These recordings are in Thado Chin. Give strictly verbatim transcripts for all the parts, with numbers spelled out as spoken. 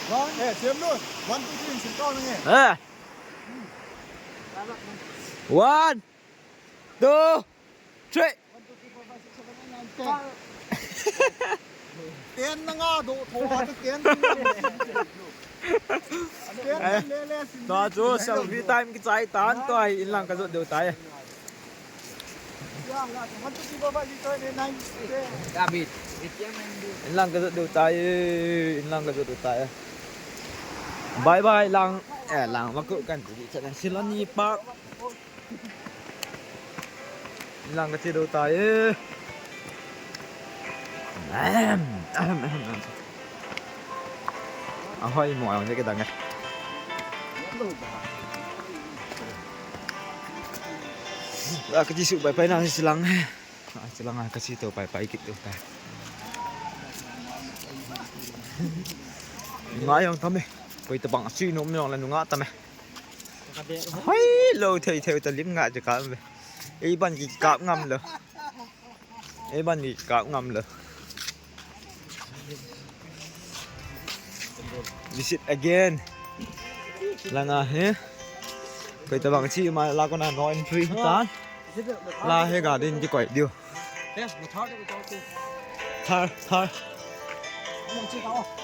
One, eh, Siam Lun. One, two, three, in sin kau nang eh. Eh. One, two, three. Ten na nga do tho a te ten. Ten Eh, le le sin. Tua chu selfie time kichai tan, tua hi inlang kajot diu tai. Inlang kajot diu tai, inlang kajot diu tai. Bye bye lang, eh, lang vaku kan ti chan Silani Park. Inlang kache diu tai. Ahem, ahem, ahem, ahem. Ahoi mo ang ke dang eh. A kache su pai pai na silang. A silang a kache to pai pai kit diu tai. Ngai ang tame. Koi tabang a chi nom nong la nunga tame. Hoi lo thei thei ta lim nga je ka me. Ei ban ki kap ngam lo. Ei ban ki kap ngam lo. Visit again. Langa he. Koi tabang chi ma la ko na no entry ta. La he garden ki koi diu. Thar, thar.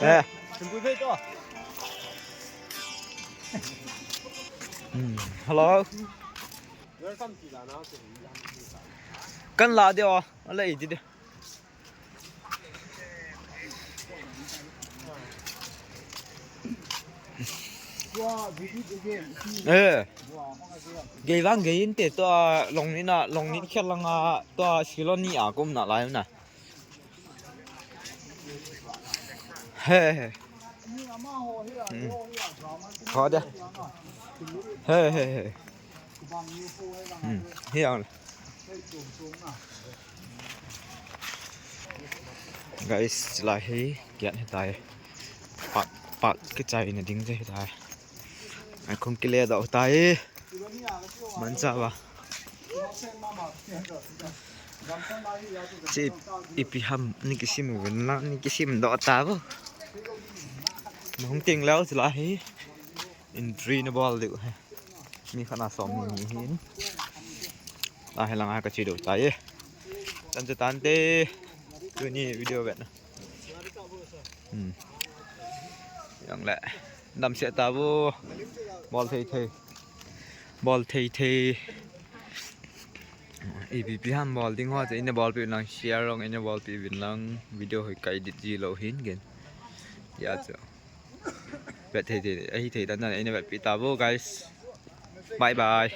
Eh. Hmm, hello. Kan la de o, ala i di de. Eh. Gei vang gei in te to a long ni na, long ni khel lang a to a Silani a kum na lai na. He he. Hmm. Ho de. He he he. Hmm. Hi ang. Guys, lai hi kiat hi tai. Park, park kichai na ding je hi tai. Ai khum kile da tai. Mancha ba. Chi ipi ham ni kisim u vin lang, ni kisim do ta bo. Nung ting leo chi lai hi. Entry na bol diu he. Mi khat na som ni hin. La he lang a kache diu tai. Tan chu tan te. Tuni video vet na. Hmm. Yang le. Dam se ta bo. Bol thei thei. Bol thei thei. A B P ham bol ding ho, ina bol pi lang share long, ina bol pi vin lang video hoi kai edit ji lo hin gen. Ya chu. Vet thei thei, ahi thei dan dan, ina vet pi ta bo guys. Bye bye.